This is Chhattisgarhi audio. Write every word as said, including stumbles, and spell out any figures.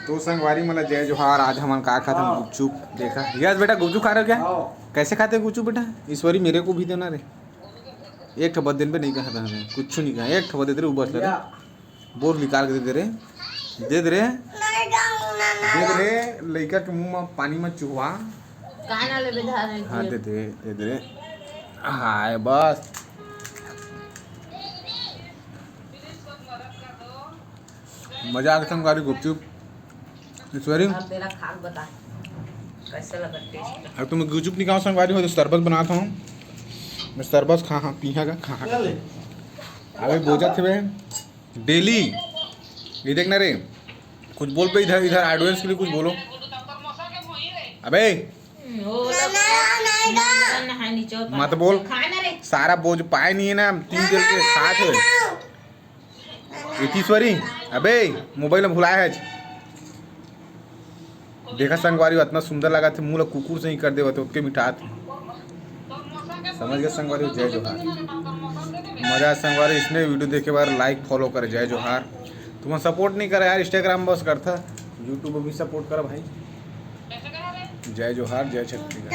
तो संगवारी मन ला जय जोहार। आज हमन का खात हन? हाँ। गुपचुप। देखा यस बेटा, गुपचुप खा रहे हो क्या? हाँ। कैसे खाते हैं गुपचुप बेटा? ईश्वरी, मेरे को भी देना रे। एक ठो बस दिन पे नहीं कहा था हमें, कुछ नहीं कहा। एक ठो बस दे दे रे, वो बस ले रे। या। बोर निकाल के दे दे रे, दे दे रे, दे दे रे। लइका के मुंह में पानी में चुहवा। काहे ना लेबे धार है हाँ, के? दे दे, दे दे रे। हाय बस। मजा आ गया संगवारी गुपचुप। ईश्वरी, अब तेरा खा के बता, कैसे लगा टेस्ट? अब तुम गुपचुप नहीं खाओ संगवारी हो तो शरबत बनाता हूँ मैं। शरबत खा, हाँ, पीहा का, खा, खा। अबे बोझा थे बे, डेली। ये देखना रे, कुछ बोल पे इधर, इधर ऑडियंस के लिए कुछ बोलो। अबे, मत बोल। खाना रे। सारा बोझ पाए नहीं है ना, तीन दिन के साथ है। ईश्वरी, अबे मोबाइल में भुलाया है। देखा संगवारी, इतना सुंदर लगा थे, मुंह ला कुकुर से ही कर देवा थे, ओतके मिठात। समझ गए संगवारी, जय जोहार। मजा संगवारी, इसने वीडियो देखे बार लाइक फॉलो करे, जय जोहार। तुम सपोर्ट नहीं करे यार, इंस्टाग्राम बस करता, यूट्यूब भी सपोर्ट करा भाई। जय जोहार, जय छत्तीसगढ़।